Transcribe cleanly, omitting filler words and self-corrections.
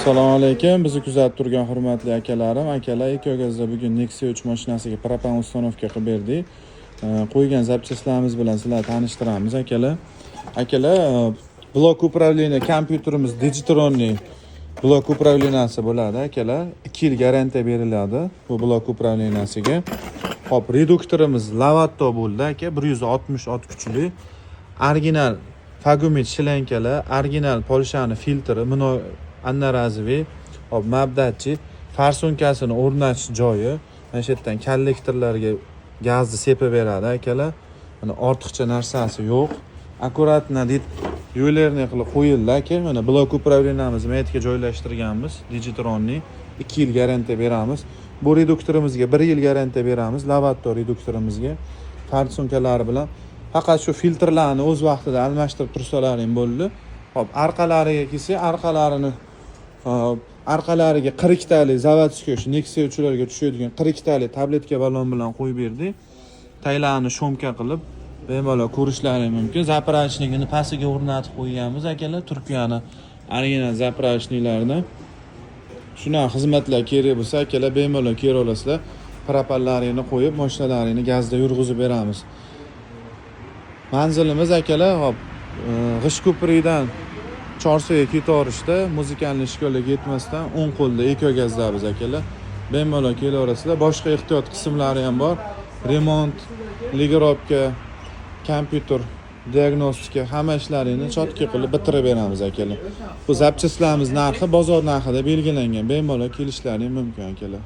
Assalomu alaykum, bizni kuzatib turgan hurmatli akalarim. Akalar, Ekogazda bugun Nexia 3 mashinasiga propan установка qilib berdik. Qo'ygan запчасть larimiz bilan sizlarni tanishtiramiz, akalar. Akalar, блок управления kompyuterimiz Digitronning блок управления si bo'ladi, akalar. 2 yil garantiya beriladi bu блок управления siga. Xo'p, reduktorimiz Lavato bo'ldi, aka, 160 ot kuchli. Original Fagumit shlankalar, original Polshani filtri, мно одноразовый, hop, MAP датчик, форсунка sini o'rnatish joyi, mana shu yerdan kollektorlarga gazni sepib beradi, akalar. Mana, ortiqcha narsasi yo'q. Аккуратно ювелирный qilib qo'yildi, aka. Mana, блок управления mizni mana yerga joylashtirganmiz, Digitronning 2 yil garantiya beramiz. Bu reduktorimizga 1 yil garantiya beramiz, Lavato reduktorimizga форсунка lari bilan. Faqat shu filtrlarni o'z vaqtida almashtirib tursalaring bo'ldi. Hop, orqalariga kelsak, orqalarini, hop, orqalariga 42 talik заводской, shu Nexia 3larga tushadigan 42 talik tabletka balon bilan qo'yib berdik. Taylarni съёмка qilib, bemalol ko'rishlari mumkin. Заправочник ini pastiga o'rnatib qo'yganmiz, akalar, Turkiyani original заправочник larini. Shunaqa xizmatlar kerak bo'lsa, akalar, bemalol kela olasizlar. Propanlaringni qo'yib, mashinalaringni gazda yurg'izib beramiz. Manzilimiz, akalar, hop, G'isht ko'prikdan Chorsuga ketaverishda, музыкальный школа ga yetmasdan o'ng qo'lda Ekogazdamiz, akalar. Bemalol kelaverasizlar. Boshqa ehtiyot qismlari ham bor. Remont, регулировка, kompyuter, diagnostika, hamma ishlaringni чётко qilib bitirib beramiz, akalar. Bu запчасть larimiz narxi bozor narxida belgilangan. Bemalol kelishlaring mumkin, akalar.